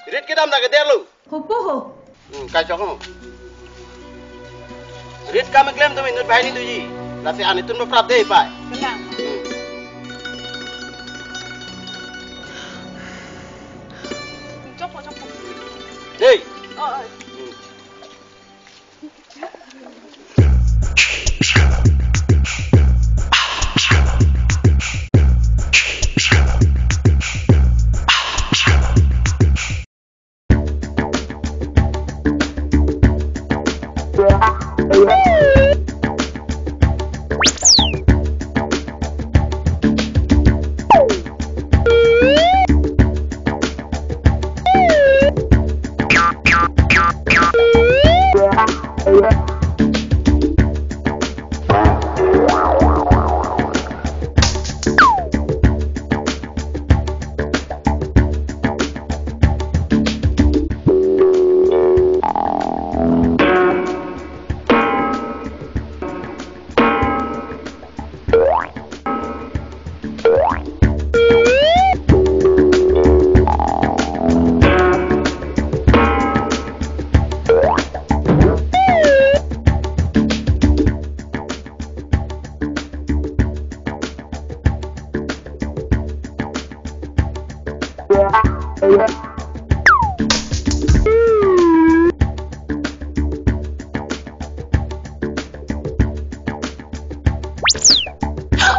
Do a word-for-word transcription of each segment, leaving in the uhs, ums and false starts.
Rit kedam ta kederlo. Hopo ho. Hmm, kachok ho. Rit kam keklem atum inut banghini doji. Lasi an itum prapde pai. Kelang. Hmm. Chok ho, chok ho. Dei. Oh, oh. Hmm.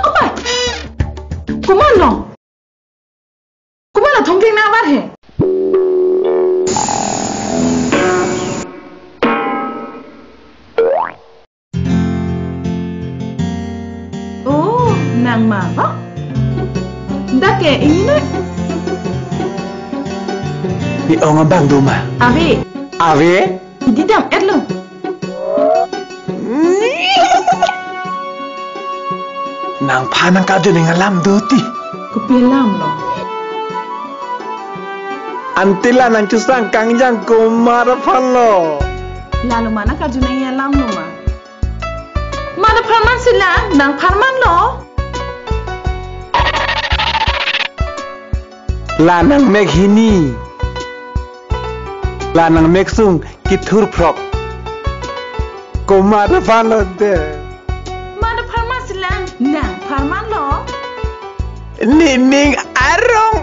Opa! Komatlo? Komatlo thongtheng nang avar he? Oh, nang ma ba? Dak ke ini na? Ni ong abang do ma? Ave. Ave? Idi dam-etlo. Nangphan nang karjuning alam do ti. Kopi alam lo? Ante la nang chusang kangjang komat aphan lo. Lalo ma nang karjuning alam lo ma? Mat apharman si lang, nangpharman lo. La nangmek hini. La nangmek sung kethur phrok. Komat aphan lo de? Mat apharman si lang, nangpharman lo. Nening arong.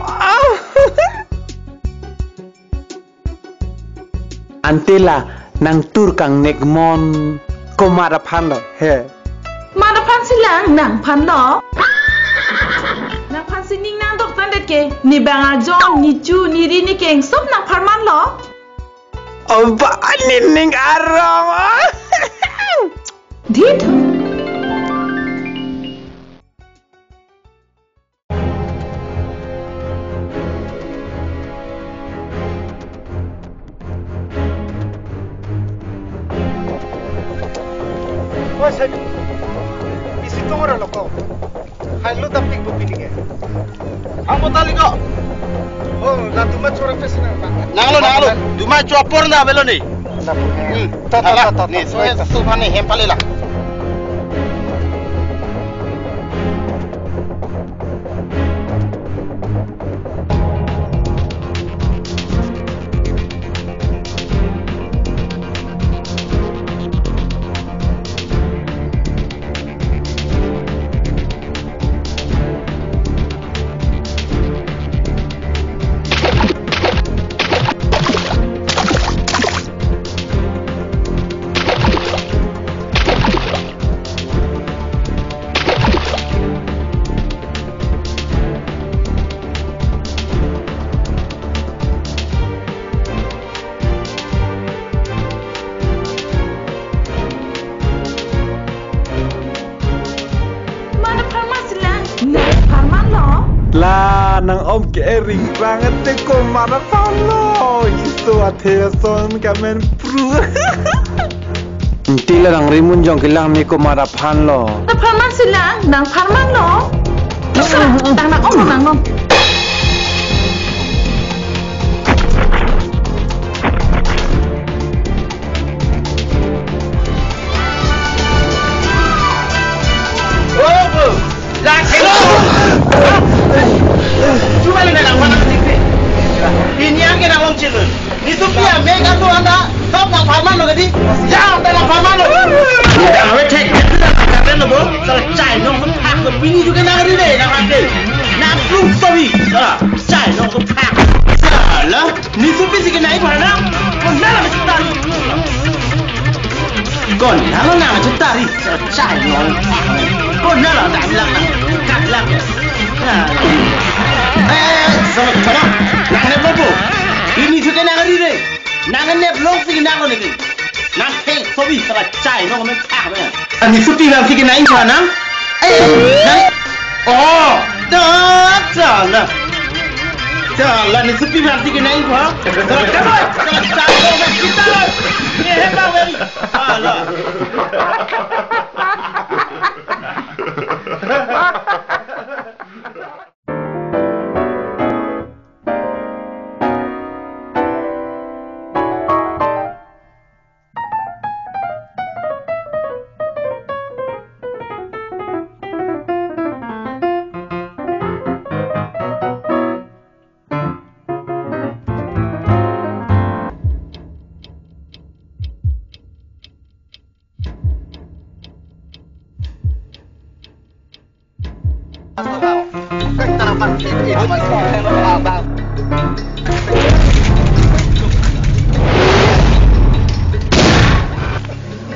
Ante la nang tur kangnek mon, komat aphan lo he? Mat aphan si lang, nangphan lo. Nangphan si ning nangdok tangdet ke, ne bang ajo, ne chu, ne ri, ne keng, sop nangpharman lo. Oba, nening arong. Dit. Oi, Saidu. Isi tong ora loko. Hai lo dapik bo pini ke. Ang botali ko. Oh, la duma chora pesi nang. Nanglo, nanglo. Duma chopor na avelo ni. Hmm. Ta, ta, ala, ta, ta, ni, ta, so, ta. So mane hem pale la. Mat apharman si lang, nangpharman lo. La nang om ke ering rang ate komat aphan lo. Iso athe ason kamen pru. Ante la nang rimun jong kelang me komat aphan lo. Nangpharman si lang, nangpharman lo. Tang nang om nang non. Oh, bu. Lak helo. Cuma le nang mana sih? Ini yang kena uang cil. Nisopi amek atu anda, sop nangpharman lo kedi. Ya, ta nangpharman lo. Dang awe thek, dang awe thek lo bo. Sala chai nong sop thak lo, pini juga nang ri de, nang ade. Nang plung sobi. Sala chai nong sop thak. Sala, nisopi si kenai pharman. Konat lo nang chutar. Konat lo nang chutar. Sala chai nong. Konat lo nang lang nang. Kak lang. Eh, eh, eh, sama, sama. Nang nep lo bo. Pini juga nang ri de. Nang nep long si nang lo neke. Nang thek sobi sala chai nong men thak men. Nisopi bang si kenai pharman. Eh, nang. Oh, da, da, da. Da, la nisopi bang si kenai pharman. Da, da, da, da, chai nong men kita lo. Ye, he bang men. Ah, la.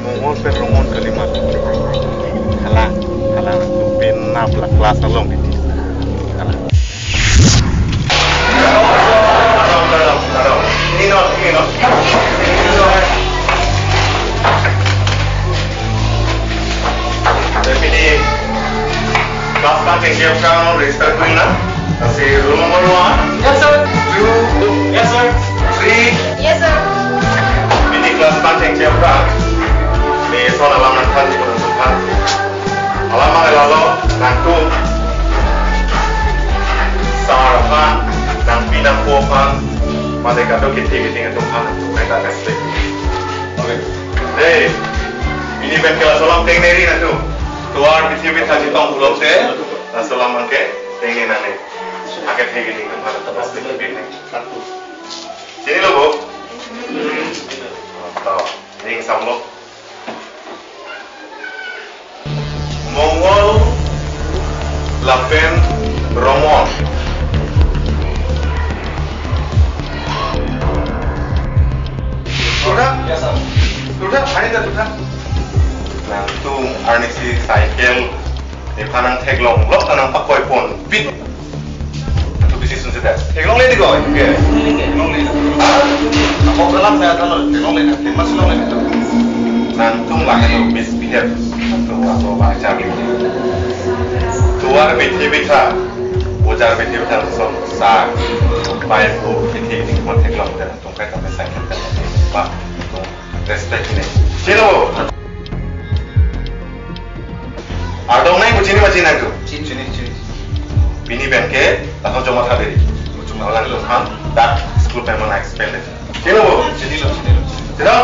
Mongol pen Roman kalimat. Kalang, kalang, pinap la class along ini. Kalang. Ini no, ini no. Jadi, class kan yang siap kan register kuin na. Kasi roll number one. Yes, sir. Two. Yes, sir. Three. Yes, sir. Ini class kan yang siap kan. Ini soal alam nangthan di kurang sukan. Alam ang lalo nangtum. Sar aphan, nangpi nangpo aphan. Mate kado kithi kithi nangtum aphan. Nangtum kaita kasih. Oke. Dei, pini pen ke laso alam tengneri nangtum. Tovar pithivi than chetong pulote, laso alam ke tengne nangne. Akethe kini kemhar atas tengne. Chinilo bo? To, ning samlo. Mongol lapen Roman. Tudha? Yes, sir. Tudha, hari ta tudha. Nangtum arnisi cycle nephan nangtheklong lok ta nangpakoi ponpit. Atu bisi sunse ta. Theklongle di ko, oke. Theklongle. Ako kalam saya kalau theklongle na, themas longle na. Nangtum lahelo misbehave. Nangtum lahelo bahasa gitu. Tovar pithivi than, bojar pithivi than som sa. Pai bu pithivi than mon theklong ta nangtum kaita mesen kan. Ba. Respect ini. Chino. Ardom nai ko chini ma chini ko. Chini, chini, chini. Pini pen ke, takon cuma tha dei. Cuma lang lo ham, dak school pen mana expel dei. Chino bo. Chini lo, chini lo. Chino.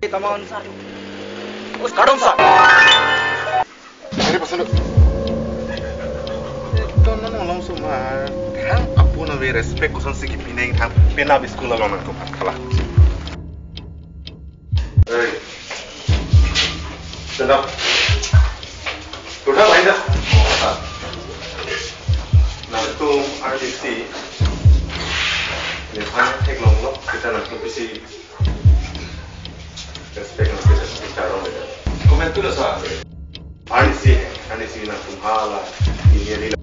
Come on, sir. Us, kardom, sir. Hari pasal tu. Ton non long sumar. Thang apun ave respect koson si kipi neng thang penap school along nangtum aphan kalang. Hey. Stand up. Tudha bhai da. Nangtum R D C. Nephan theklong lok, kita nangtum bisi respect nang kita bicara. Comment tu lah sa. R D C, R D C nangtum hala. Ini adalah.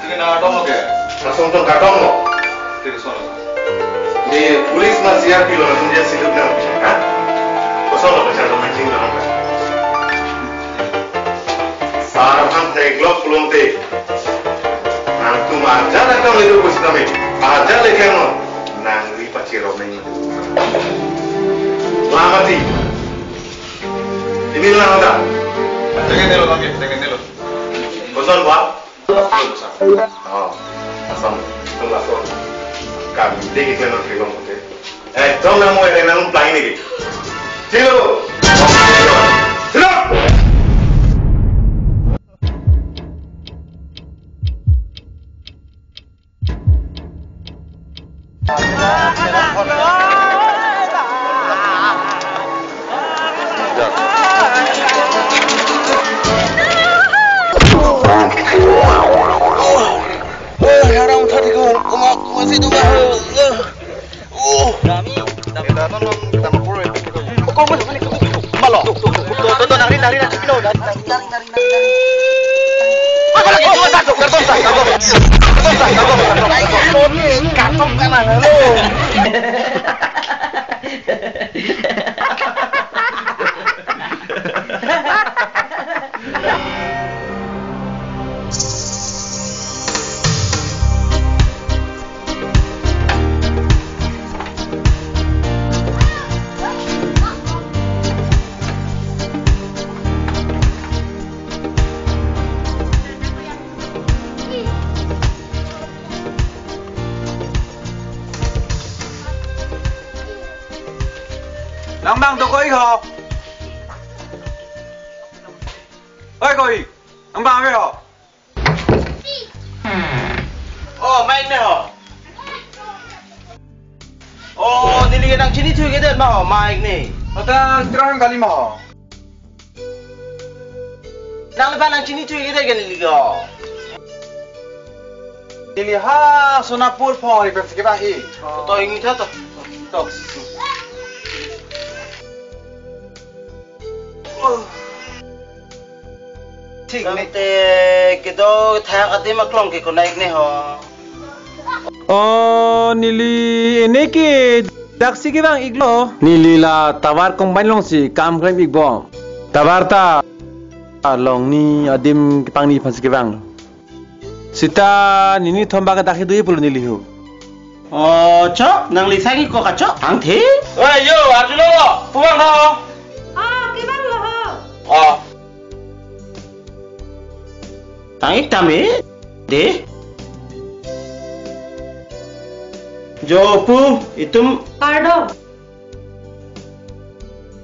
Tingin na kardom ke? Langsung tong kardom lo. Tingin so. Ni police ma C R P lo nangtum dia silut na, ha? Koson lo bacha lo mancing lo nangka. Sar aphan theklong pulote. Nangtum aja nangkang ledu kus kami. Aja lekeng lo. Nangri pachirom neng. Lamati. Ini Nang ta. Jangan nelo lagi, jangan nelo. Bosan, Pak? Oh, asam. Tum lason. Kami dek itu yang nangkriwang pute. Eh, dong nang mau yang nang play ini. Silo. Silo. Malo. Nang bang dokok-ik ho. Oi, koi. Nang bang ave ho. Oh, Mike ne ho. Oh, neli nangchinithu-ik-edet ma ho, Mike ne. Ata Instagram kali ma ho. Nang lepa nangchinithu-ik-edet ke neli ko. Neli ha Sonapur pho ri pen sike ba hi. To ingni tha to. To. Thik ne. Tangte kedo thak adim aklong ke konat-ik ne ho. Oh, neli ene ke daksi kevang-iklo. Neli la tower company alongsi kam klem-ik bom. Tower ta along ni adim kepangni aphansi kevang. Seta nini thom bak dak kedo pulo neli ho. Oh, chok, nangli sang-ik ko ka chok, angthe? Oi, yo, arjulo, pu vang ho. Oh, kevanglo ho. Oh. Tang-ik tame, de. Jo pu, itum. Kardom.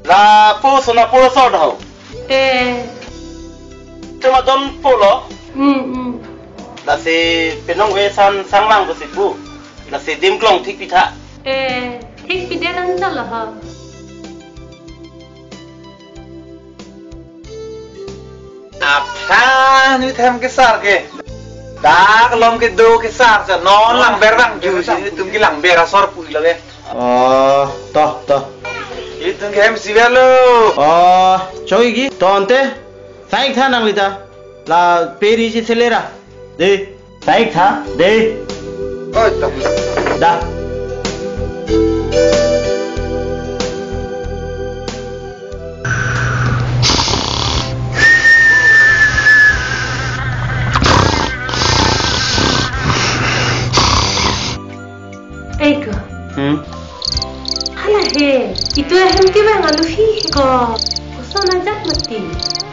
Lapu Sonapur asor do ho. Eh. Itum adon pulo. Hmm, hmm. Lasi penang ve san sang mang pusi pu. Lasi adim klong thik pitha. Eh, thik pidet an chalo ho. Aphan ni them kesar ke. Dak lom kedo kesar sa non lang ber bang ju si itum ke lang ber asor pulo ke. Oh, to, to. Itum ke hem si velo. Oh, choi gi, to ante. Sang-ik tha nangli ta. La peri si selera. De. Sang-ik tha, de. Oi, to. Da. Eko. Hmm? Hala he, itum ahem kevang aluhi ko. Koson ajat mati.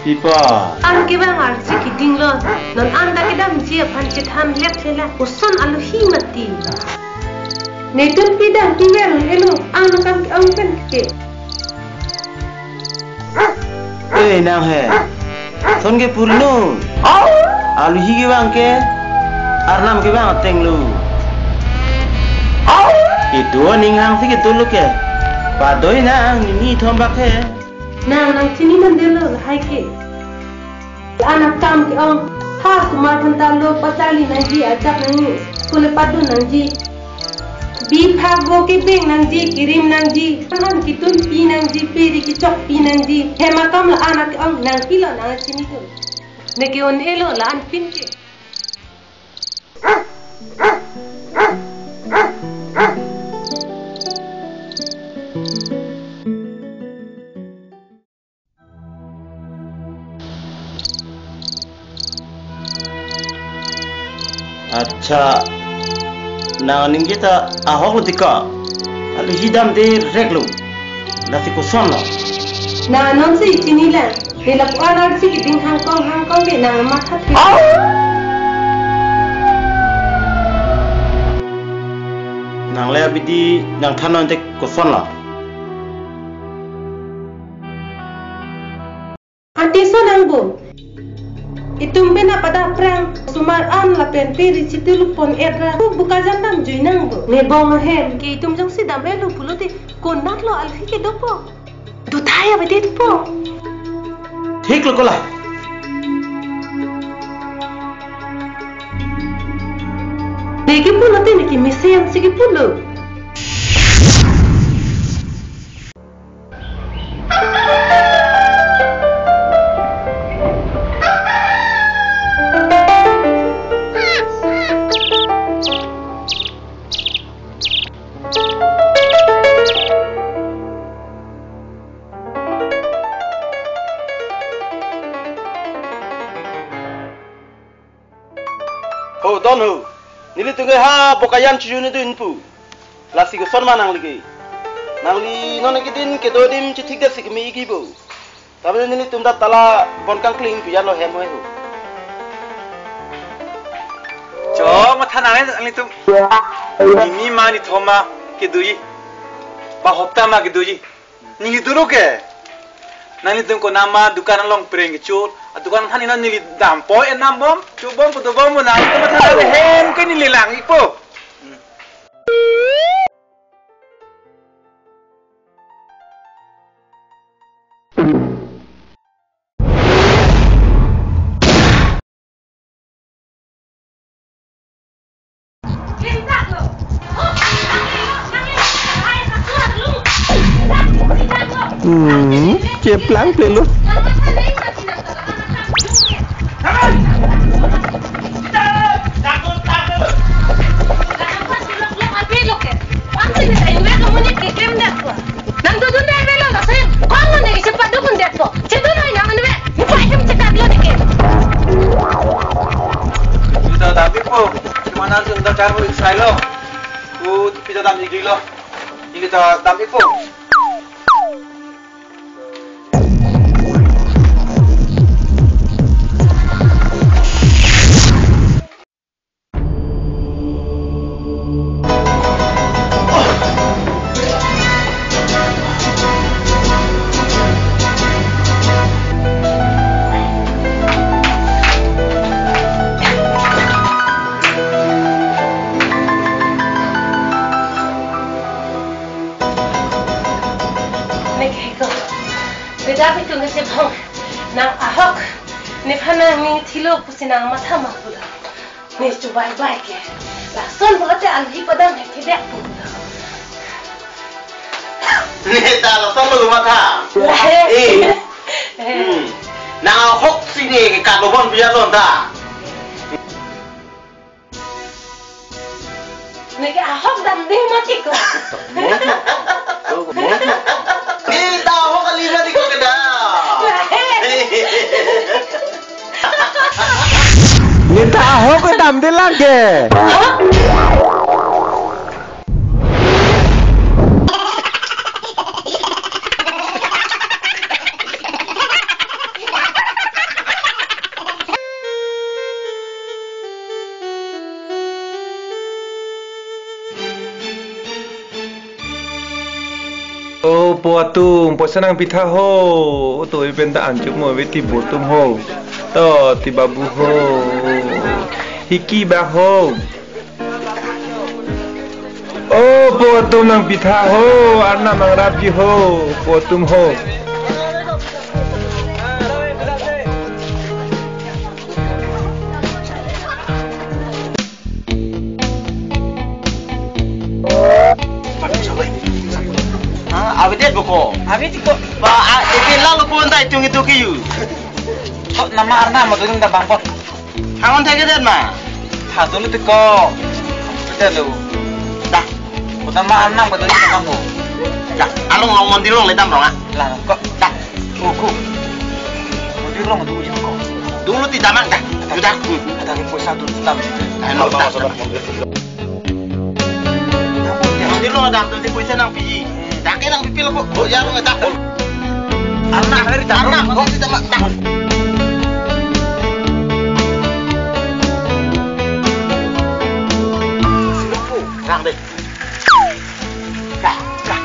Pipa. An kevang arsi kedinglo. Non an ta kedamji aphan chethan lep sela. Koson aluhi mati. Netum pidang kevang elo, an akam ke-ong pen ke. Eh, nang he. Son ke purno. Aluhi kevang ke. Arnam kevang ateng lo. Kedo aning hangsi kedo lo ke. Padoi nang nini thom bak he. Nang nangchini mandetlo lahai ke. An akam ke-ong. Ha kumar aphan ta lo pacharli nangji, ajak nangji. Kule padun nangji. Bi phak bo kebeng nangji, kerim nangji, an an ketunpi nangji, peri kechokpi nangji, hem akam la-an ke-ong nangpilo nangchinidun. Neke un-elo la-an pin ke. Accha, nang ningje ta ahok lo tika. Aluhi damde rek lo. Lasi koson lo. Na non si chini la. Nila puan ar si keding hangkong hangkong ke nang matha thik. Nang le abidi nang than non te koson la. Ante so nang bo. Itum pen apada prang sumar an lapen pe ri chitulu pon-et ra. Buka jandam jui nang bo. Ne bong ahem ke itum jongsi dam-et lo pulote konat lo alhi kedopo. Duthai abedetpo. Thik lo ko la. Ne kepulote ne kemesen si kepulo. Ho, don ho. Nelitum ke ha Bokajan chijun-edun pu. Lasi koson ma nangli ke. Nangli non kedin kedo adim chithik det si keme-ikji bo. Tapi nelitum ta tala bon kangkling pu ya lo hem hoi ho. Cho, matha nang nanglitum. Nini ma nithom ma kedoji. Ba hopta ma kedoji. Neli dolo ke. Nanglitum konat ma dukan along preng kechul. Adukan than ina neli dampo enam bom, chubom, kedobom, nanglitum matha nang hem ke neli lang-ikpo. Hmm, cheplang pelo. Nang dodun dai velo laso ahem. Kong ne isi padukun detpo. Chedun noi nang anve. Mupai hem chekak lo neke. Kita dam-ikpo. Cuma nanti sebentar cari saya lo. Ku kita dam-iklo. Ini kita dam-ikpo. Neke ko, beda bitu neke bhong, nang ahok, nephan nang ni thilo pusi nang matha ma pulo. Ne chubai bai ke. Lason pulote alhi padam he kidek pu. Ne ta lason lo matha. Lahe. Eh. Eh. Hmm. Na hok si ne ke kadobon biar lon ta. Ne ke ahok dam ding mati ko. Monju. Monju. Ne ta ahok kali mati ko ke da. Lahe. Neta ahok ke dam de lage. O po atum, poisa nangpitha ho. To ipen ta anchuk mo ave ti bo atum ho. To ti babu ho. Hiki ba ho. O po atum nangpitha ho. Arnam nangrapji ho. Po atum ho. Ah, avedet bo ko. Avedet ko. Ba, ah, ipi lalo ko anta itung itu kiyu. Kok nama arna ma tuh dah bangkot. Hangon thek det ma. Hadu lu tiko. Betul lu. Dah. Kok nama arna ma tuh dah bangkot. Dah, along long mondir along le dam rong ah. Lah, kok. Dah. Oku. Mati rong dulu ya kok. Dulu ti damang dah. Sudah. Ada poisa dulu tam. Anu dah. Mati rong dam tu ti poisa nangpi. Dah ke nangpi pil kok. Oh ya rong dah. Anak, hari tak anak, kok kita mak tak. Rang deh. Dah, dah.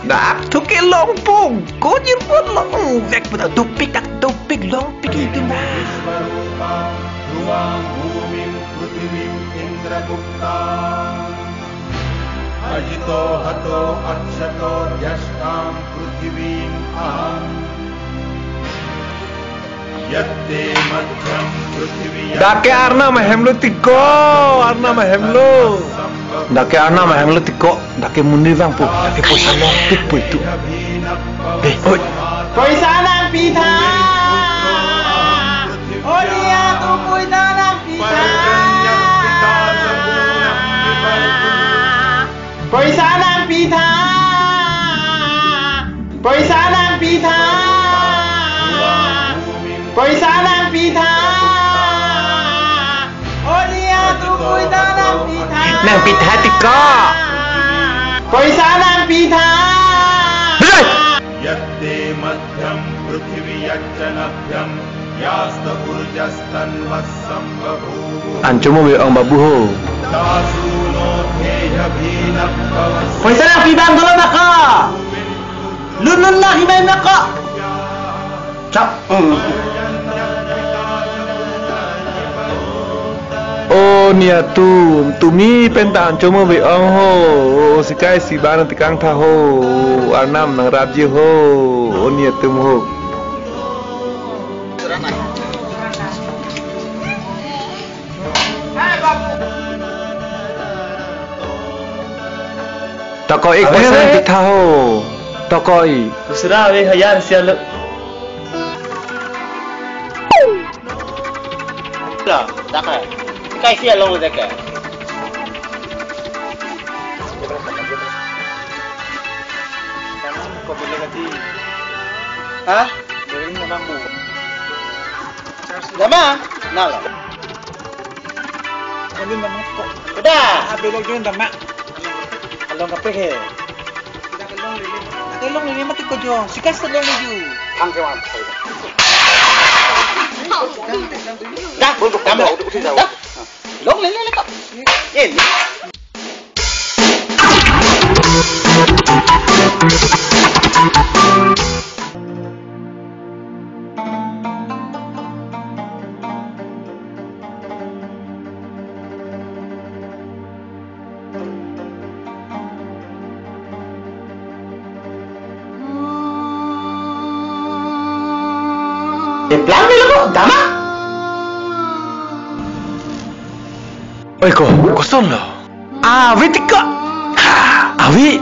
Dak thu ke longpon, ko jirpon longvek pu ta dopik dak dopik longpik itu mah. Ajito hato akshako jyeshtam prithivim aham. Yatte madhyam prithivya. Dak ke arnam ahemlo tiko, arnam ahemlo. Dak ke arnam ahemlo tiko, dak ke monit vangpo, dak ke poisa longpik po itu. Deh, oi. Poisa nangpi tha. Oi, ya tu poisa nangpi tha. Poisa nangpi tha. Poisa nangpi tha. Poisa nangpi tha. Oi, ya tu poisa nangpi tha. Nangpi tha tiko. Poisa nangpi tha. Bilai. Yatte madhyam prithivya janabhyam yasta urjastanvasambhavu. Anchom ave ong babu ho. Poisa nangpi abang dolo naka. Lun lun lah himai maka. Chap. O niatum, tumi pen ta anchom ave ong ho. O sikai si ban tikang tha ho. Arnam nangrapji ho. O niatum ho. Tokoi, poisa nangpi tha ho. Tokoi. Dusra ave hajar sia lo. Dah, dah ke. Kai sia long dah ke. Hah? Dama? Nalo. Kami mama ko. Udah. Abelok jun dama. Along kape he. Along lili mati ko jo. Sikas along lili. Thang ke wan. Dah, dama. Dah. Long lili ko. Ini. Eplang ni lo, dama. Oi ko, kosonlo. Avi tiko. Ha, avi.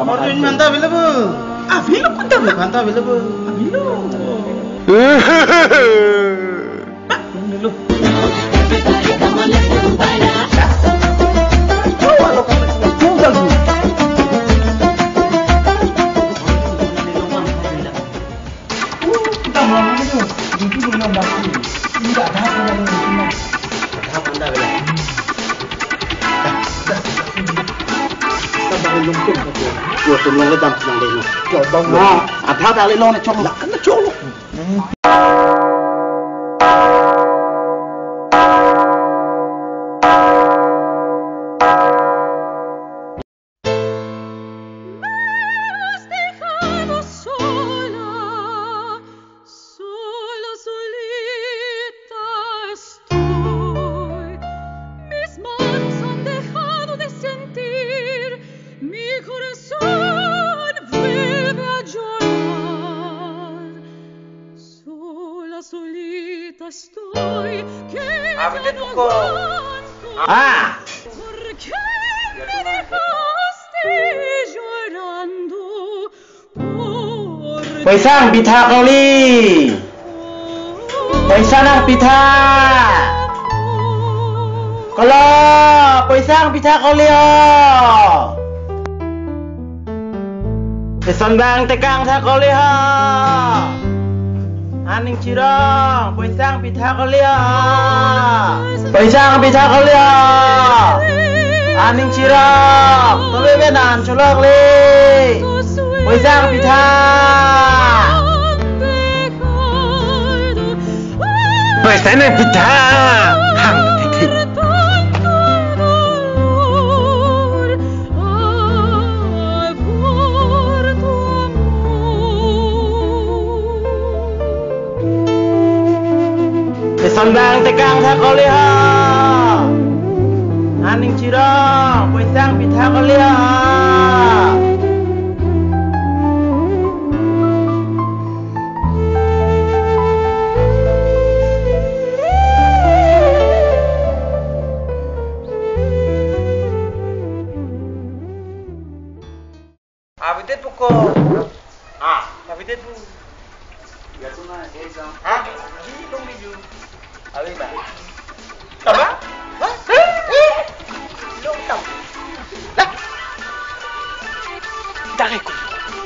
Orvin manta avelo bo. Avelo, manta avelo bo. Avelo. Avelo. Adha ta le long na chok la na chok. Me has dejado sola, sola, solita estoy. Mis manos han dejado de sentir, mi corazón vuelve a llorar. Sola, solita estoy, que ya no aguanto. Ah. ¿Por qué me dejaste llorando? ¿Por qué? Poisa nangpi tha kali. Poisa nangpi tha. Kalo, poisa nangpi tha kali o. Eson bang tekang tha kali ha. Aning chirong, poisa nangpi tha kali ha. Poisa nangpi tha kali ha. Aning chirok, tove ve nang chulok le. Poisa nangpitha. Poisa nangpitha. Hang, Eson bang tekang tha kali ha. Aning chirok, poisa nangpitha kali ha. Abidet puko. Ah, abidet pu. Ya, suna, ya, suna. Ha? Di long di ju. Abi ba. Tama? Ha? Eh, eh. Long tam. Dah. Dah ko.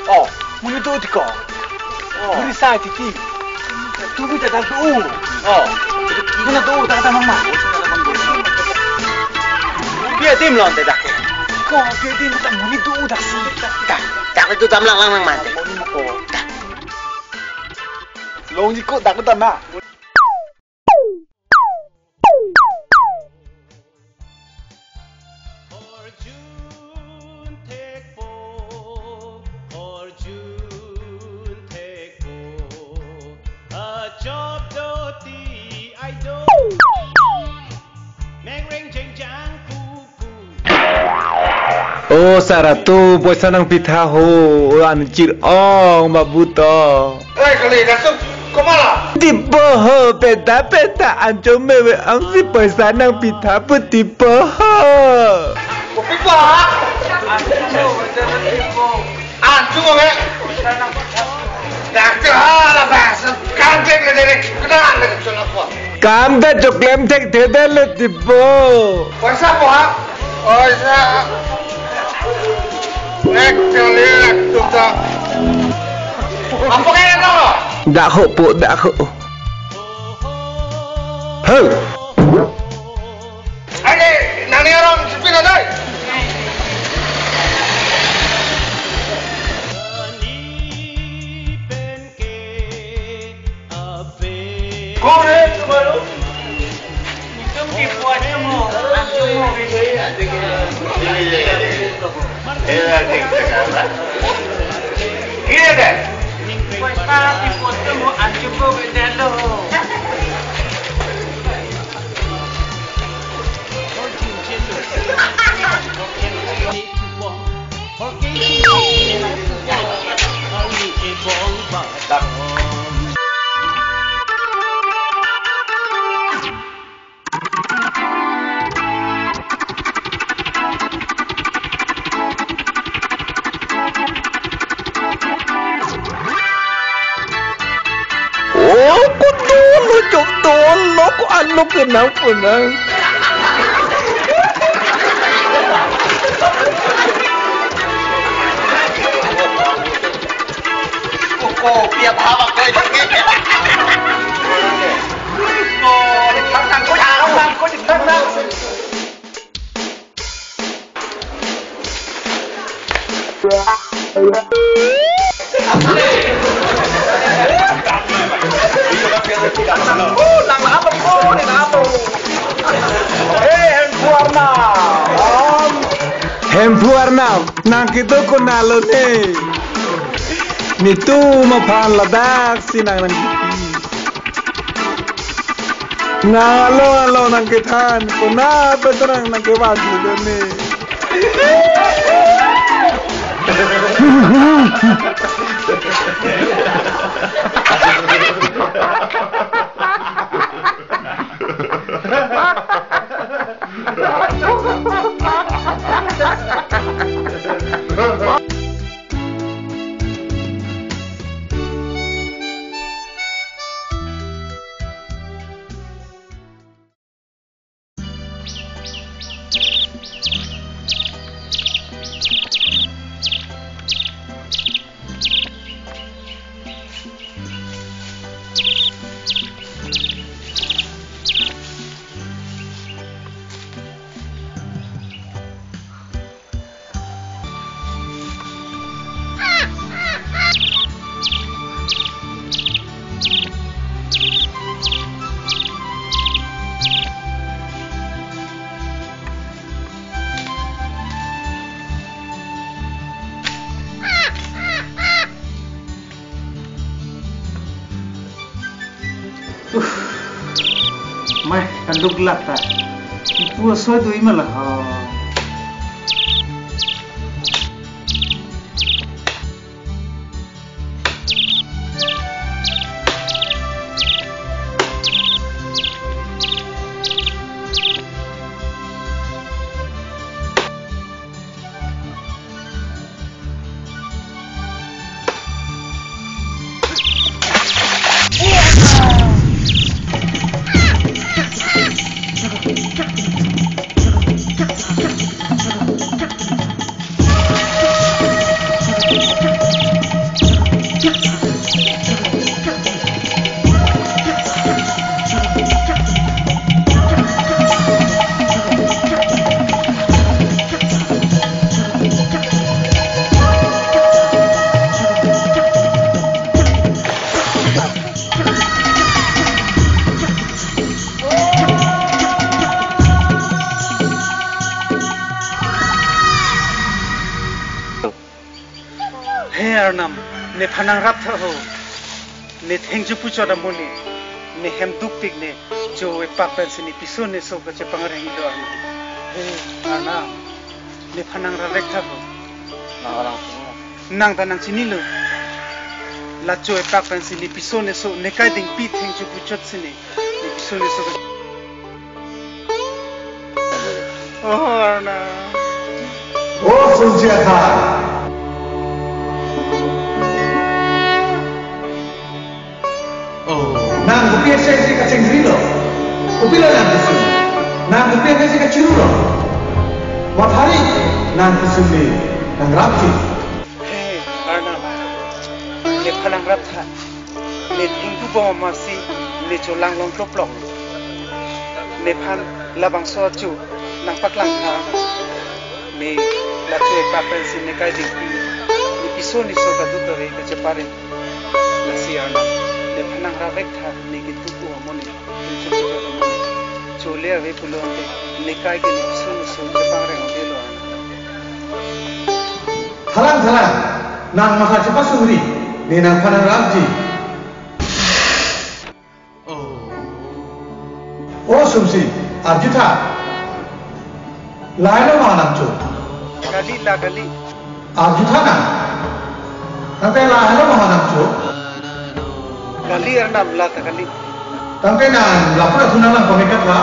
Oh, muni do di ko. Oh. Muni sa titi. Tubi ta dak do. Oh. Muna do dak ta mama. Dia tim lon te dak. Ko dia tim ta muni do dak si. Dak, dak itu tam lang lang lang mate. Muni ko. Dak. Long ji ko dak ta ma. Arjun thekpo, Arjun thekpo, achop do ti ai do. Mengreng jengjang pupu. O Saratu, poisa nangpitha ho, o aning chirok, mabuto. Oi, kali, dasuk, kumala. Tipo ho, peta, peta, ancho meve, angsi poisa nangpitha pu tipo ho. Kopi pa? Ancho meve. Daktu hala bas, kanjeng le dere, kena le chula po. Kam da choklem thek the da le tipo. Poisa po ha? Poisa. Actually, daktu ta. Apa kaya to? Dak ho po, dak ho. Ho. Ade, nani arong sipin adai. Kore, tumaru. Iya deh. Oh, ko dono, chok dono, ko alo kenang punang. Ko, ko, pia bhaba ko. Ko, thang, thang, ko, thang, thang, ko, thang, thang. Oh, nang apa ko ni, nang apa? Eh, Hemphu Arnam. Hemphu Arnam, nang kedo konatlo ne? Netum aphan ladak si nang nangkepi. Nang along along nangkethan, konat pen ta nang nangkevan si do ne. Duk lata. Ipu aso do imala. Oh. He Arnam, nephan nangrap tha ho. Ne thengju puchot amonit, ne hem dukpik ne, cho epak pensi ne piso ne so kachepangreng-ilo Arnam. He Arnam, nephan nangrap vek tha ho. Nang arang sung. Nang ta nangchinilo. La cho epak pensi ne piso ne so, ne kai dingpi thengju puchotsi ne, ne piso ne so. Oh, Arnam. Oh, Sumsi atha. Oh. Nang kopi asai si kachingrilo? Kopilo nang kesung? Nang kopi asai si kachirulo? Mathari nang kesung ni nangrapji. He Arnam, nephan nangrap tha. Ne thengdubom amatsi ne cholang long kloplok. Nephan labangso achu nangpaklang tha. Ne la cho epak pensi ne kai dingpi, ne piso ne so kaduk kave kachepareng. Lasi Arnam, nephan nangrap vek tha, ne keduk amonit, ne cho cho amonit. Chole ave pulo ante, ne kai ke ne piso ne so chepangreng avelo Arnam. Thalang, thalang, nang matha chepasungri, ne nangphan nangrapji. Oh. Oh, Sumsi, arjutha. Lahelo ma nangcho? Kali, la kali. Arjutha nang. Tangte lahelo ma nangcho? Kali Arnam, la ta kali. Tangte nang lapu-an thu nanglang pamekatha.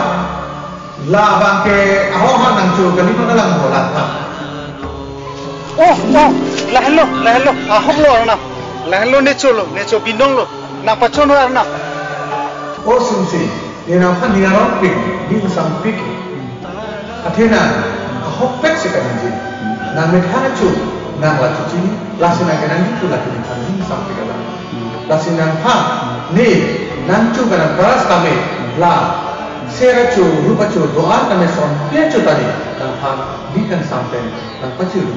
Labang ke ahok ha nangcho kali ma kalang ho la tha. Oh, oh, lahelo, lahelo, ahoklo Arnam. Lahelo ne cholo, ne cho binonglo. Nangpachonlo Arnam. Oh, Sumsi, ne nangphan ning arongpik, ning sampik. Athena, ahokpet si kaningje. Nang methang achu, nang la chuchi, lasi nang kenangji pu lake nephan ning sampik alam. Lasi nangphan, ne, nangcho kanang paras tame, la, ser achu, rup achu, do-an tame son, pi achu tadi, nangphan, ning kangsam pen, nangpachiru.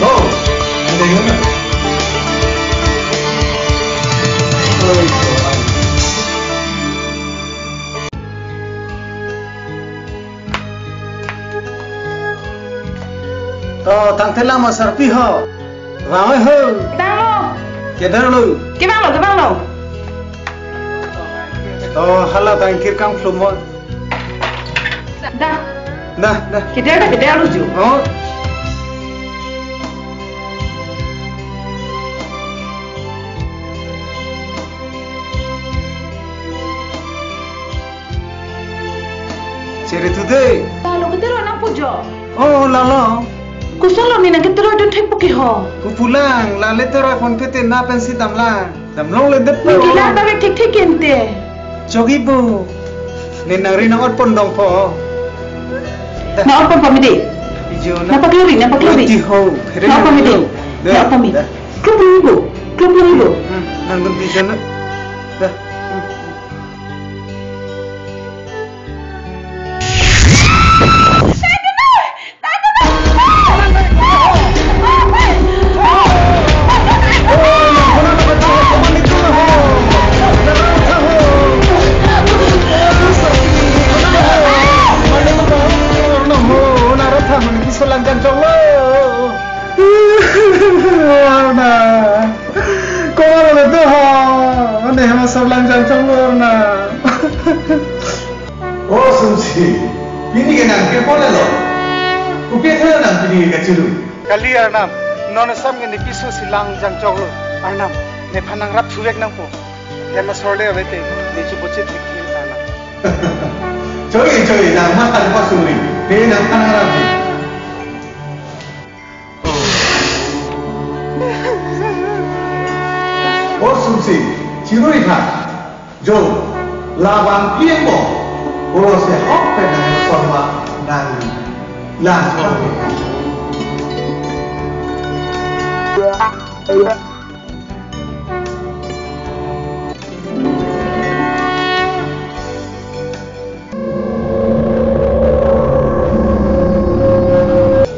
Oh, ang deng na. Oi, to, tangte la ma sarpi ho. Vang ho. Vanglo. Kedar lo. Kevanglo, kevanglo. To, hala tangkir kangphlum mo. Dah. Dah, dah. Kedar dah, kedar lo ju. Oh. Chere tu de. Lalo ketero nangpu jo. Oh, lalo. Koson lo ne nang ketero dun thek puke ho. Kupulang, lale tero phone pe te na pensi damlang. Damlongle det po. Nang kelang ta vek thekthek ente. Chogi po. Ne nangri nang-ot pon dong po. Nang-ot pon pame de. Ijo na. Nangpaklori, nangpaklori. Oi, ti ho. Nang-ot pame de. Dah, nang-ot pame. Dah. Klop lori bo. Klop lori bo. Hmm, nangdun bijo na. Dah. Hmm. Kolelo. Kopi athe nang pini kachiru? Kali Arnam, non asam ke ne piso si langjang choklo. Arnam, nephan nangrap thuvek nangpo. Hem asor le ave te, ne chupochit thik thik Arnam. Choi, choi, nang matha pasuri. Te nangphan nangrap di. O Sumsi, chirui tha. Jo, labang piang mo. Olo se hok pen nang sorma nang lang.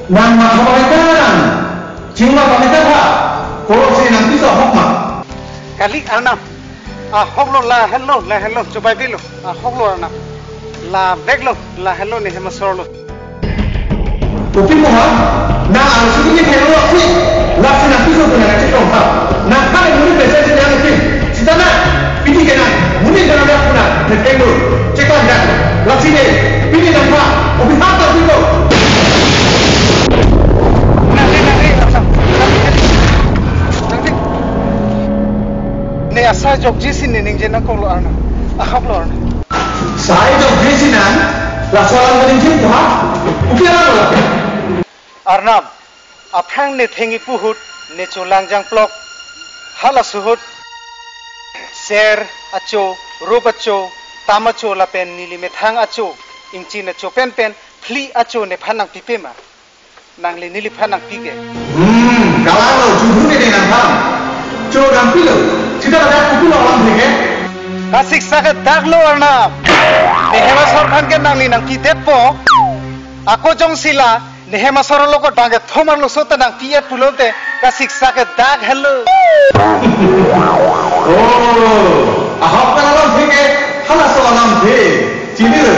Nang ma khabai ta nang. Chingma kami ta ha. Koro si nang piso hok ma. Kali Arnam. Ahoklo, lahenlo, lahenlo. Chubai bilo. Ahoklo Arnam. Laveklo, lahenlo, ne hem asorlo. Kopi mo ha? Nang arloso kini helo api. Lasi nang piso tu nang kachetong ha. Nang kali muni pesa si nang api. Sita na, pini ke nang, muni ke nang dak puna, ne penglo. Chekon dak. Lasi ne, pini nang ha, kopi ha ta piso. Nang ne, nang ne, nang ne. Ne asai jokji si ne ningje nangkoklo Arnam. Ahoklo Arnam. Sai jokji si nang, laso alam ningje ko ha. Kopi alam lo. Arnam, aphrang ne thengji pu ahut, ne cholangjang plok. Halaso ahut, ser acho, rup acho, tam acho lapen neli methang acho, ingchin acho penpen, phli acho nephan nangpipe ma? Nangli neliphan nangpi ke. Hmm, kalang lo, judhu ke ne nangphan. Cho nangpilo, sita ladak kuku lo alam theke. Kasiksak ke dak lo Arnam. Ne hem asor aphan ke nangli nangpidetpo. Ako jongsi la, ne hem asor lo ko bang kethom arloso ta nangpi-et pulote, kasiksak ke dak henlo. Oh, ahok pen alam theke, halaso alam the. Chinilo.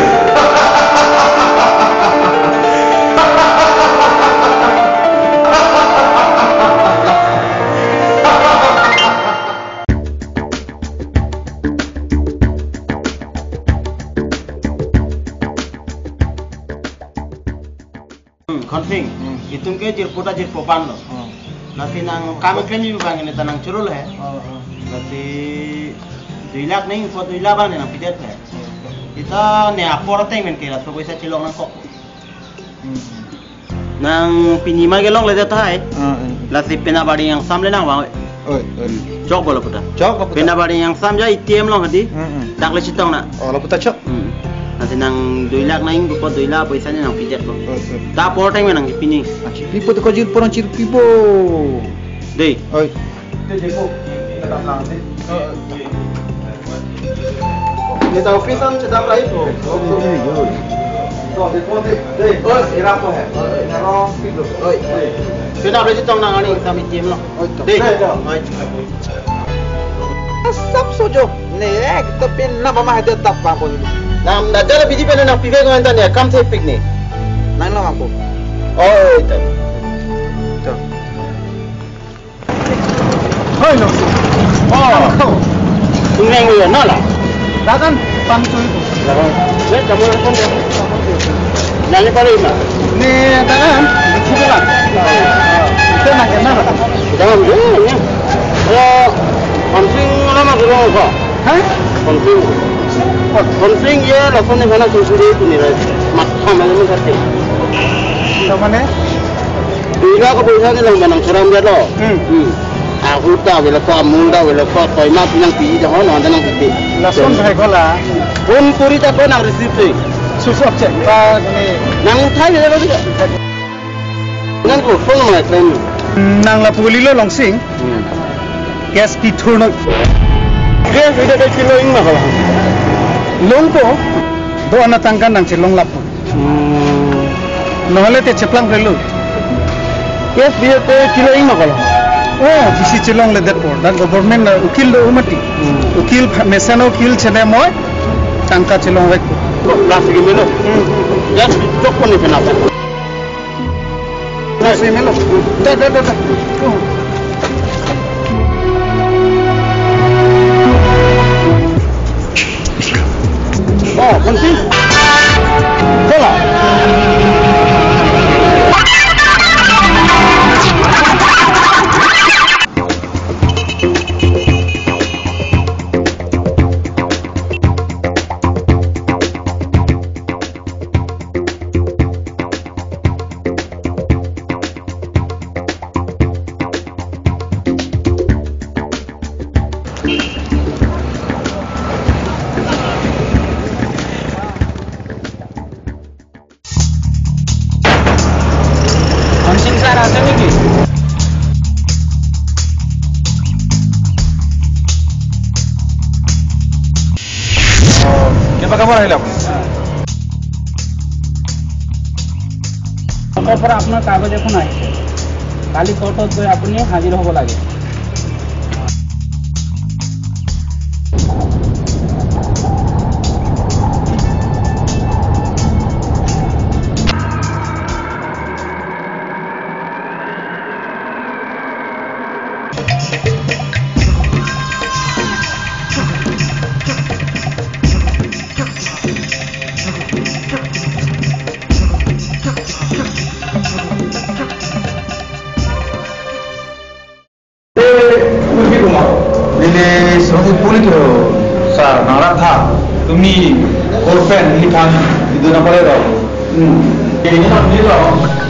Hmm, Khonsing. Hmm. Itum ke jirpo ta jirpo pan lo. Hmm. Lasi nang kam klem ibu bang ini ta nang churul he. Hmm, hmm. Lasi dui lakh nangpo, dui lakh bang ne nangpidet he. Hmm. Sita ne apor ateng pen ke laso poisa chelong nangkok. Hmm. Nang pini ma kelongledet tahai. Hmm, hmm. Lasi penap abaring angsam le nang vang. Oi, oi. Chok bolo puta. Chok bolo puta. Penap abaring angsam ja A T M along hadi. Hmm, hmm. Dak le chetong na. Oh, lo puta chok. Hmm. Lasi nang dui lakh nang ingko dui lakh poisa ne nangpidet ko. Oi, oi. Ta apor ateng pen nangpi ni. Achi pipo to ko jirpo nang chirpipo. Dei. Oi. Ye ta office an chedam rai to. To, de, to, de, de, oh, era ko hai. Oi. Oi. Penap le chetong nang ani kami A T M along. Oi, to. Dei. Dei, to. Oi. Asap sojo, ne ek to penap ama hade tap bang pon. Nang na jala bidi pen nangpivek ngan ta ne kam thepik ne. Nang lo aku. Oi, to. To. Hoi lo. Oh. Ko. Tung neng lo na la. Dakan pang tu itu. Dakan. Ye, kamu pun. Nani pare ma? Ne dakan, ne kita lah. Kita nak kenal lah. Dakan, ye, ye. Eh, Khonsing nama dulu ko. Hah? Khonsing. Khonsing ye, langsung ni mana susu dia tu ni lah. Mat sama ni mungkin. Sama ni? Dui lakh ko poisa ne long nang seram dia lo. Hmm. Hmm. Ahut ta avelo ko, amul ta avelo ko, koima pinang pi jahon nang nang pi. Lason hai kola. Phone kori ta ko nang receive te. Switch off check. Ba ni. Nang thai le lo. Nang ko phone ma claim. Nang lapu kali lo Longsing. Hmm. Cash pithur noi. Cash ida ke kilo ing ma kola. Longpo. Do-an atangka nang chelong lapu. Hmm. Nohole te cheplang prelo. Cash biya te kilo ing ma kola. Oh, bisi chelongledet por. Dan government na ukil do umati. Hmm. Ukil pha-, mesen ukil chene moi. Tangka chelongvek. Plastic melo. Hmm. Cash chok pon ni penap. Plastic melo. Da, da, da, da. Oh, Khonsing. Kola. আছে নেকি? অ, কিবা কামত আহিলে আপুনি? কোৰ্টৰ পৰা আপোনাৰ কাগজ এখন আহিছে। কালি কোৰ্টত গৈ আপুনি হাজিৰ হ'ব লাগে। Eh, Tulsi Kumar. Neli sebagai public lo, sir, nangrat tha. Tumi korban neli aphan idu na pare lo. Hmm. Ini lo, neli lo,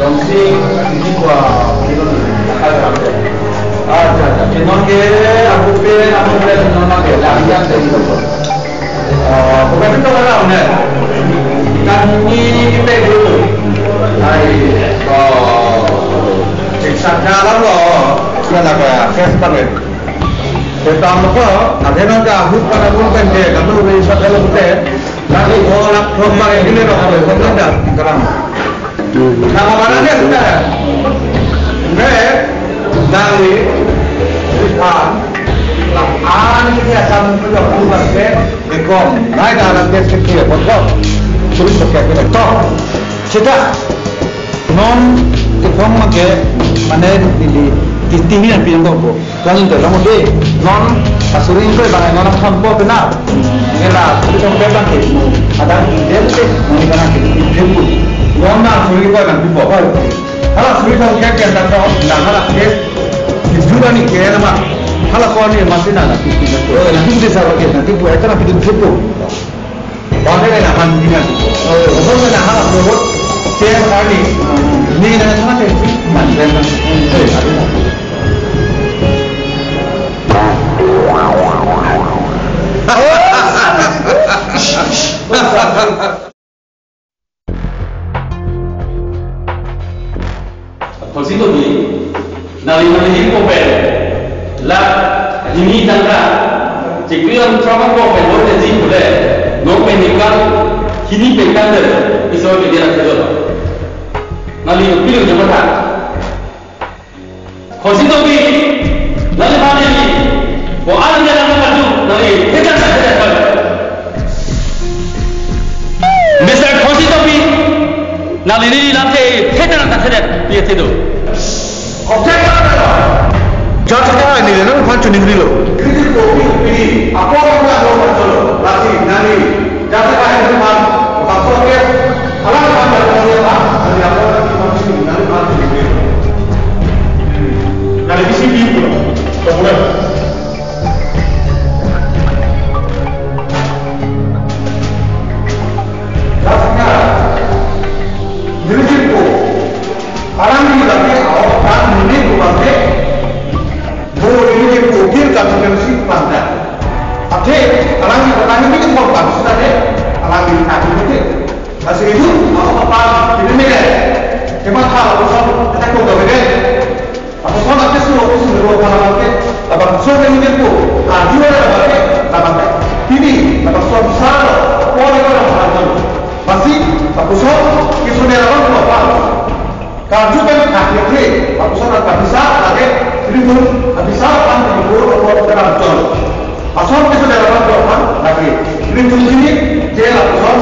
langsing ini kua, ini lo, ada. Acha, acha. Ini ke, aku pe, aku pe, ini lo, ke, lagi yang dari lo. Ah, bukan itu orang, ya. Kan ini kita dulu. Hai, oh, siksa dalam lo. Sudah nak ya, kes pakai. Kita apa? Ada nak ahut pada pun kan dia, kamu lebih sadar lebih. Tapi orang, orang pakai ini lo, kalau orang dah, sekarang. Nama mana dia sudah? Nggak, nangli, Ipan, lah, ani dia akan punya perubahan ke, ekom, naik dalam dia sekecil, pokok, sulit pakai kita. Toh, kita, non, ekom make, mana di, di, di tinggi yang pinjam kok, bu. Kan itu, kamu deh, non, asuri itu, bang, non, kamu benar. Ela, itu sampai bang, ada, dia tuh, mau ikan lagi, itu, non, asuri itu, bang, bu, bu. Hala suri thong kek kek ta thong, na hala ke. Jura ni ke na ma. Hala ko ni ma sina na. Oh, na tu desa ke na tu buat na tu tu. Bahkan na man ni na. Oh, na hala ko ke hari ni na sana ke man na. Eh, ada. Thongsi Tobi, nangli nangli hin ko pen, lakh hini tangka, chikri lam throk ko pen, lo te ji pule, non pen ni kal, hini pen kan de, iso ke dia la ke lo. Nangli pilo jama tha. Thongsi Tobi, nangli mane ni, ko an dia nang kaju, nangli hejan na hejan kaju. Mister Thongsi Tobi, nangli ni lam te hejan na hejan, dia te do. Objection. Judge ka ni le no, pan chuni ni lo. Kritik ko bi, bi, apo ko na lo, lo, lasi, nangli. Jasa kain teman, bakso ke, alam teman dari teman dia, Pak, dari apa, dari teman sini, dari teman sini. Dari isi di itu, kemudian. Jasa, diri itu, alam di lagi, awak kan ini bukan ke, Bo ini ke pokir kami kami si panta. Athe, alang ni kami ni ke mau bangsa de, alang ni kami ni ke. Lasi itu, mau apa, ini ni ke. Kema tha, aku son, kita kau gawe de. Aku son, aku suruh, aku suruh, apa lagi ke. Abang son ini ke ko, kaju ada apa ke, apa ke. Ini, abang son besar, apa lagi orang besar tu. Masih, aku son, kita sudah orang tua apa. Karju pen akhirnya, lapuson abisa lake, ilitum abisa pan ilitum ilitum dalam ton. Ason keso dalam ton pan lake, ilitum ini, je lapuson,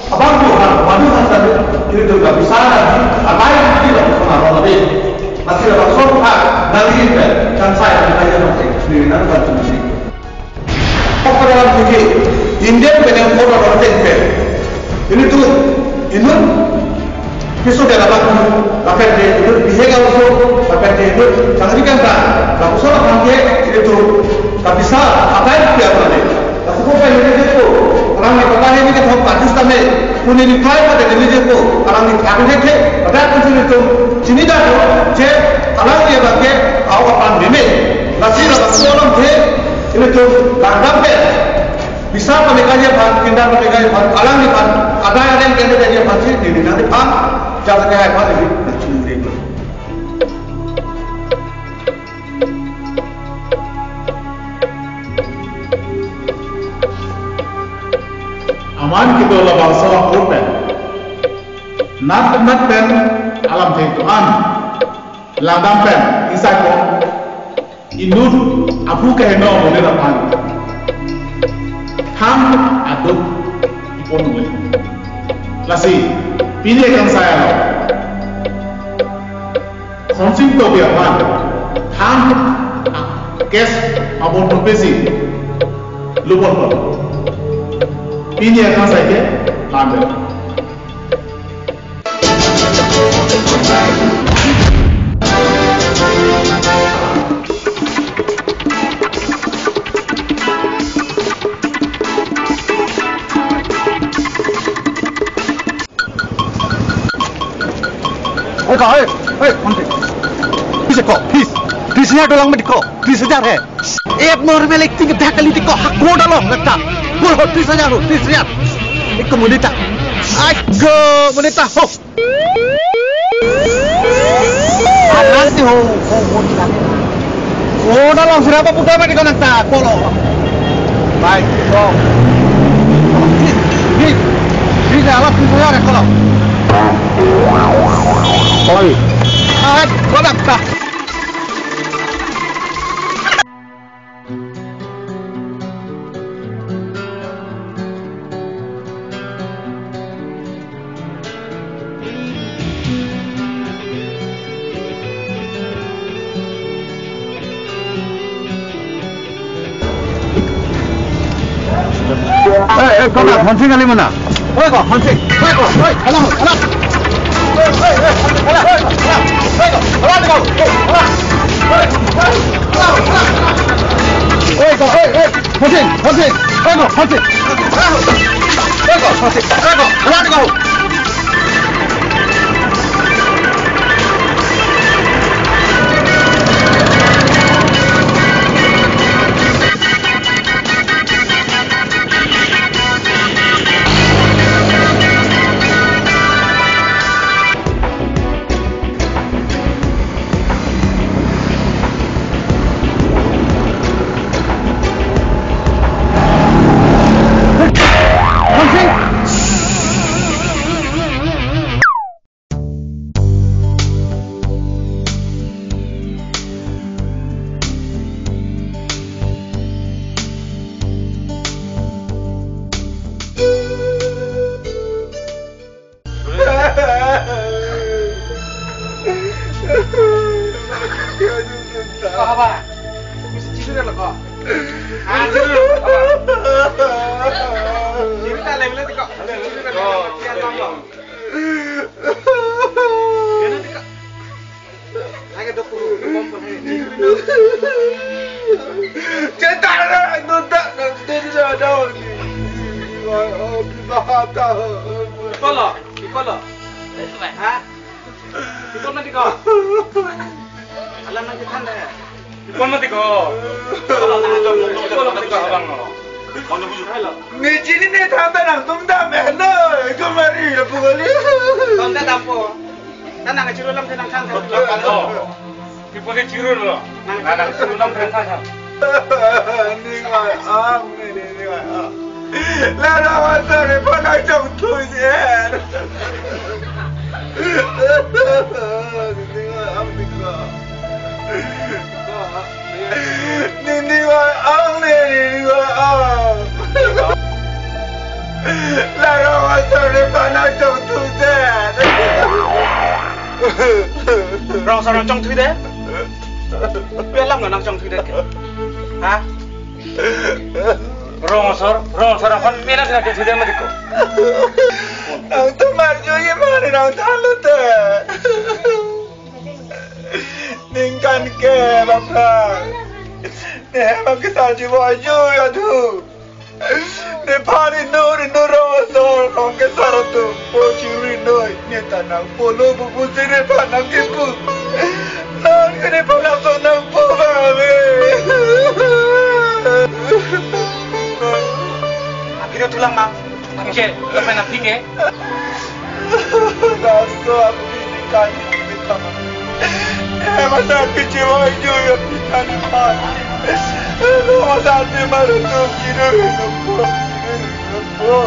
abang Tuhan, madu hasan, ilitum abisa lagi, abai lagi lapuson abang lagi. Masih lapuson ha, nali pen, kan saya, kan saya masih, sendiri nan kan sendiri. Pokok dalam tinggi, Indian pen yang kotor orang pen. Ini tu, inut, pisu dia dapat, dapat dia, inut bihek also, dapat dia, inut, sangat ikan kan, tak usah lah kan dia, ini tu, tak bisa, apa yang dia apa ni? Tak cukup kan ini tu, orang ni kota ini kan hok pajus kami, punya ni kai pada ini tu, orang ni kami ni ke, pada pun sini tu, sini dah tu, je, orang dia bagi, awak apa ni? Nasi lah tak usah lah dia, Ilitum langdam pen. Bisa pemikanya pan, pindah pemikanya pan, alang ni pan, ada yang kena dia pan si, ini nanti pan, jasa kaya pan ini, nanti ini. An kedo labangso apor pen, nat nat pen alamthe do-an langdam pen, insai ko inut aphu keheno monit aphan thang aduk ipon uli. Lasi pini kangsai alo Khonsing Tokbi aphan thang kes abon topesi lubon pon. Pini kangsai ke lande. Oi ko, oi, oi, Khonsing. Please ko, please. Tris hajar dolang mati ko. Tris hajar hai. Abnormal acting ke dak kali ti ko, ha crore dolang nangta. Bol ho tris hajar ho, tris hajar. Eko monit ta. Ai ko monit ta ho. Anang ti ho, ho, ho, ho. Oh, na long sira pa putar mati ko nangta, kolo. Baik, kolo. Di, di, di, alas di saya, kolo. Oi. Ah, kolo ta. Eh, eh, kona, Khonsing kali mana? Oi ko, Khonsing. Oi ko, oi, hala, hala. Oi, oi, oi, hala, hala, hala. Oi ko, hala, hala, hala. Oi, hala, hala, hala. Oi ko, oi, oi. Khonsing, Khonsing. Oi ko, Khonsing. Oi ko, Khonsing. Oi ko, hala, hala. Ko haba? Misi chiru lo ko. Ah, chiru lo, haba? Chiru ta le, le, ko. Chiru ta le, ko. Chiru ta le, ko. Lagi dokter, bom pun hai. Cetara, nunda, nunda, nunda, nunda. Ipon lo, ipon lo. Ha? Ipon mati ko. Alam nangkethan deh. Ipon mati ko. Ipon mati ko, abang lo. Nechini ne than ta nangtum dam eh, no, eko mari, lapu kali. Than ta dampo. Than nangchiru alam ke nangthan tha. Oh. Ipon ke chiru lo. Nang, nangchiru alam ke nangthan tha. Ning oi ang, ning, ning oi ang. La la wa sa re pa nangchongthui si en. Ning oi ang, ning oi ang. Ning oi ang, ning oi ang. La la wa sa re pa nangchongthui si en. Rong asor nangchongthui deh. Pi alam lo nangchongthui deh ke? Ha? Rong asor, rong asor aphan pi alam nangchongthui deh mati ko. Nangtum arjuji mane nangthan lote. Ningkan ke bapra. Ne hem akisarji vo arju adu. Nephan inut inut rong asor rong kesar atum po chiru noi, ne ta nangpo lo, pupu si nephan nangkipu. Non ke nephan laso nangpo ba ave. Aphi do thulang ma. Aphi ke, lapen aphi ke. Laso aphi ningkan ningkan. Eh, masa aphi chiru arju aphi tani pa. Eh, masa aphi maru tu chiru nangpo, chiru nangpo.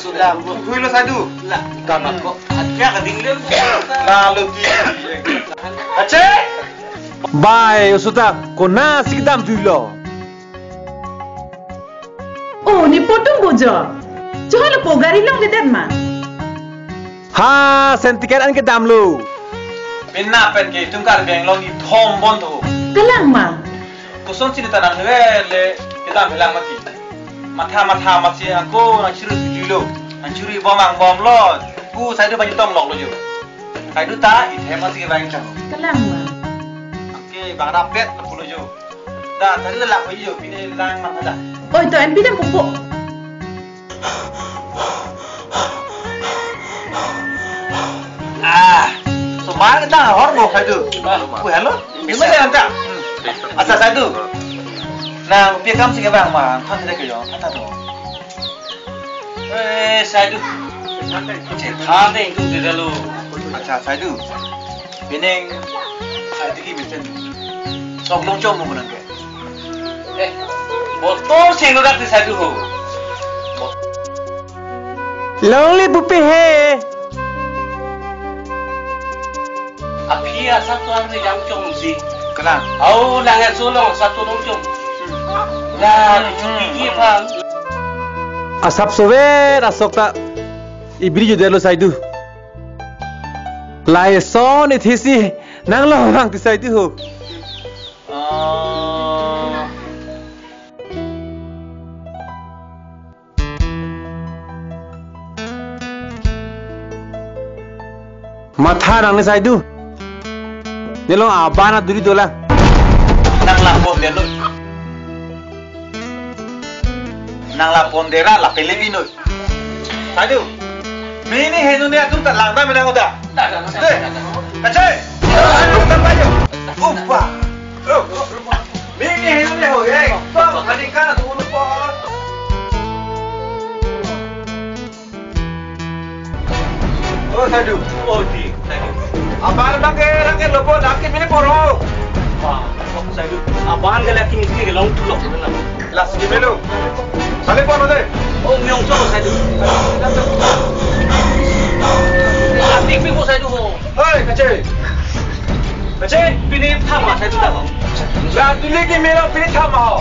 Sudah, huilo Saidu. Lah, kamat ko. Aja kading le. Lalu ti. Ache. Bai, oso ta, konatsi kedam thuilo? Oh, ne potum bojo. Chehoi lo po gari longledet ma? Ha, sen ticket an kedamlo. Pini pen ke itum Karbi Anglong ithom bon tho. Kalang ma? Kosonsi ne ta nang le le kedam helang mati. Matha matha masi ako nang chiru tujuilo. Nang chiru bom angbomlo. Ku Saidu bang tong loklo jo. Saidu ta ithem masi bang chang. Kalang ma? Oke, bang rapet lo pulo jo. Da, tadi lak ko jo, pini lang mata da. Oi, to M P dam pupo. Ah, so mar kita hor mo Saidu. Ah. Ku hello. Bima ya anta. Asa Saidu. Nang pi akam si ke bang ma, than de ke jo, than do. Eh, Saidu. Chethan deng tu tidak lo. Acha, Saidu. Pini Saidu ki besen. Sok longchom mo nang ke. Eh, botol sing lo dak ti Saidu ho. Longle pupe he. Aphi asap tuan ni jam chom si. Kalang. Au lang ya so long asap tu long chom. Nah, di chupi ki phan. Asap sover asok ta ibri judelo Saidu. Lai son ithisi nang long lang ti Saidu ho. Ah. Matha nang ne Saidu. Nelo aban aduri dolang. Nang lapon delo. Nang lapon dera la pele bino. Saidu. Mini henu ne atum ta langda mena hoda. De. Kache. Upa. Mini henu ne ho ye. Pa, kani kana tu ulu pa. Oh, Saidu. Oh, di, Saidu. Aban bang ke, rang ke lopo, dak ke mini poro. Wah, oh, Saidu. Aban ke laki mesti ke long tulok itu na. Last ke melo. Sale poro de. Oh, nyong so, Saidu. Plastik pi ko, Saidu ho. Hei, kache. Kache. Pini thama, Saidu ta ho. La tuli ke melo, pini thama ho.